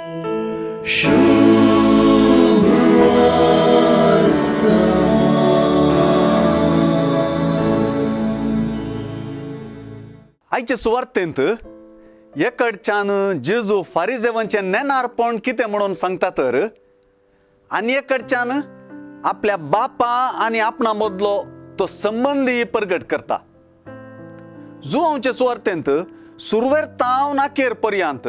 आयचे सुवार्तेंत एकडच्यान जेजू फारिजेवांचें नेणारपण कितें म्हणून सांगता तर आनी एकडच्यान आपल्या बापा आनी आपणा मदलो तो संबंदी परगट करता. जुवांचे सुवार्तेंत सुरवेर तावन अखेर पर्यंत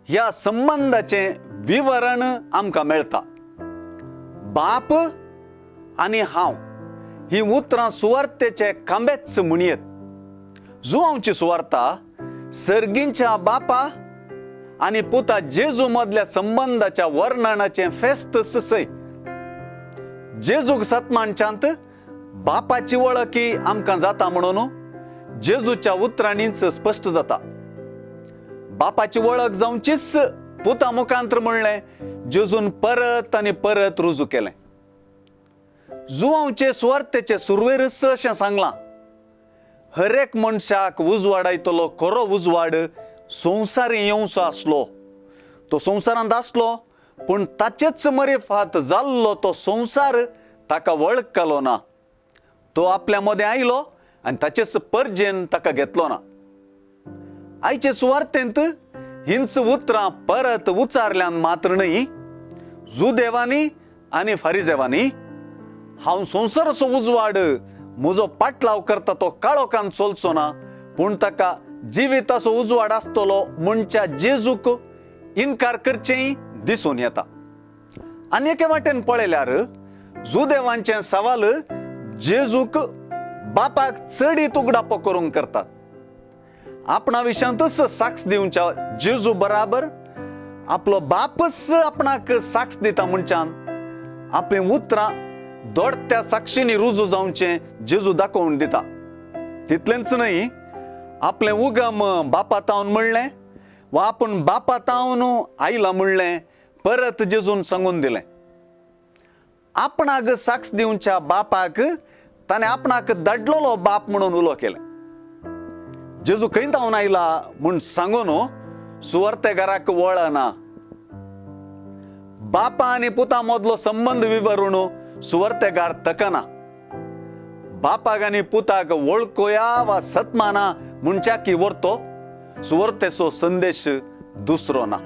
ह्या संबंदाचें विवरण आमकां मेळटा. बाप आनी हांव ही उतरां सुवार्तेचे खांबेच म्हणयेत. जुवांची सुवार्ता सर्गींच्या बापा आनी पुता जेजू मदल्या संबंदाच्या वर्णनाचें फेस्त सय. जेजूक सतमानच्यांत बापाची वळखी आमकां जाता म्हणून जेजूच्या उतरांनीच स्पश्ट जाता. बापाची वळख जावचीच पुता मुखांत्र म्हणलें जेजून परत आनी परत रुजू केलें. जुवांचे सुवार्तेचे सुरवेरच अशें सांगलां, हर एक मनशाक उजवाडायतलो खरो उजवाड संवसारी येवचो आसलो. तो संवसारांत आसलो पूण ताचेच मरेफात जाल्लो तो संवसार ताका वळखलो ना. तो आपल्या मदें आयलो आनी ताचेच परजेन ताका घेतलो ना. आयचे सुवार्तेंत हींच उतरां परत उचारल्यान मात्र न्हय, जुदेवांनी आनी फारिजेवांनी हांव संवसाराचो उजवाड म्हजो पाटलाव करता तो काळोखान चलचो ना पूण ताका जिविताचो उजवाड आसतलो म्हणच्या जेजूक इनकार करचेंय दिसून येता. आनी एके वाटेन पळयल्यार जुदेवांचें सवाल जेजूक बापाक चडीत उगडापो करूंक करतात. आपणा विशांतच साक्ष दिवच्या जेजू बराबर आपलो बापच आपणाक साक्ष दिता म्हणच्यान आपलीं उतरां दोडत्या साक्षींनी रुजू जावचें जेजू दाखोवन दिता. तितलेंच न्हय, आपलें उगम बापा तावन म्हणलें वा आपूण बापा तावन आयला म्हणलें परत जेजून सांगून दिलें. आपणाक साक्ष दिवच्या बापाक ताणें आपणाक धाडलेलो बाप म्हणून उलो केलें. जेजू खंय तावन आयला म्हूण सांगून सुवार्तेगाराक वळना. बापा आनी पुता मदलो संबंद विवरून सुवार्तेगार तकना. बापाक आनी पुताक वळखोया वा सतमाना म्हणच्या की व्हरतो सुवार्तेचो संदेश दुसरो ना.